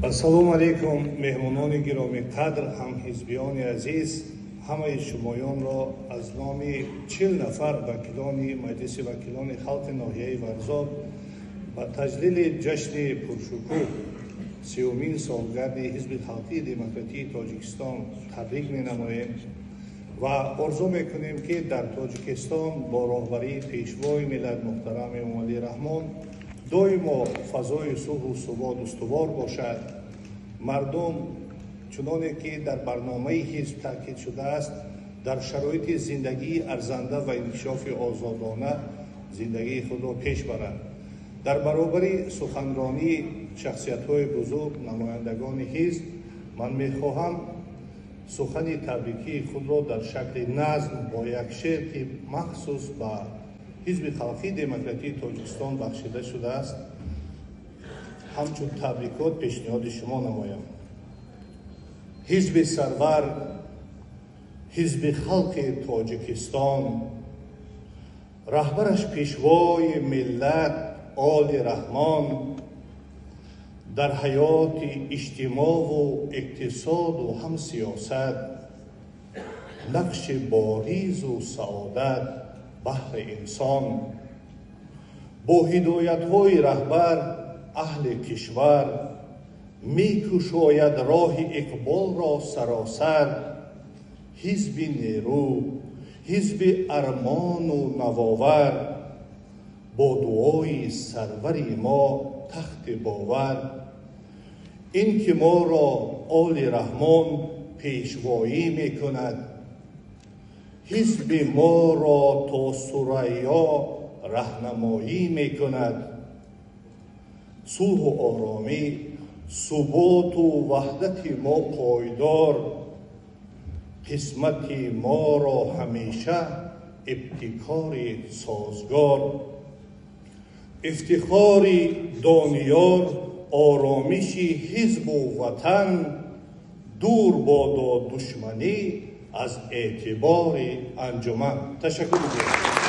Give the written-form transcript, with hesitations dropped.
Ассалому алайкум, меҳмонони гиромиқадр, ҳамҳизбиёни азиз. Ҳамаи шумоёнро аз номи 40 нафар вакилони Маҷлиси вакилони халқи ноҳияи Варзоб ба таҷлили ҷашни пуршукӯҳ, 30-умин солгарди Ҳизби халқии демократии Тоҷикистон табрик менамоем ва орзу мекунем, ки дар Тоҷикистон бо роҳбарии Пешвои миллат муҳтарам Эмомалӣ Раҳмон доимо фазои сулҳу субот устувор бошад. Мардум, чуноне ки дар барномаи ҳизб таъкид шудааст, дар шароити зиндагии арзанда ва инкишофи озодона зиндагии худро пеш баранд. Дар баробари суханронии шахсиятҳои бузург, намояндагони ҳизб, ман мехоҳам сухани табрикии худро дар шакли назм бо як шеър, ки махсус ба Ҳизби халқии демократии Тоҷикистон бахшида шудааст, ҳамчун табрикот пешниҳоди шумо намоям. Ҳизби сарвар, Ҳизби халқи Тоҷикистон, раҳбараш Пешвои миллат Оли Раҳмон, дар ҳаёти иҷтимоу иқтисоду ҳам сиёсат нақши боризу саодат баҳри инсон. Бо ҳидоятҳои раҳбар аҳли кишвар мекушояд роҳи иқболро саросар. Ҳизби нерӯ, ҳизби армону навовар, бо дуои сарвари мо тахти бовар. Ин ки моро Оли Раҳмон пешвоӣ мекунад, ҳизби моро то Сурайё раҳнамоӣ мекунад. Сулҳу оромӣ, суботу ваҳдати мо пойдор, қисмати моро ҳамеша ибтикори созгор. Ифтихори Дониёр, оромиши ҳизбу ватан, дур бодо душманӣ аз эътибори анҷуман. Ташаккур мегӯям.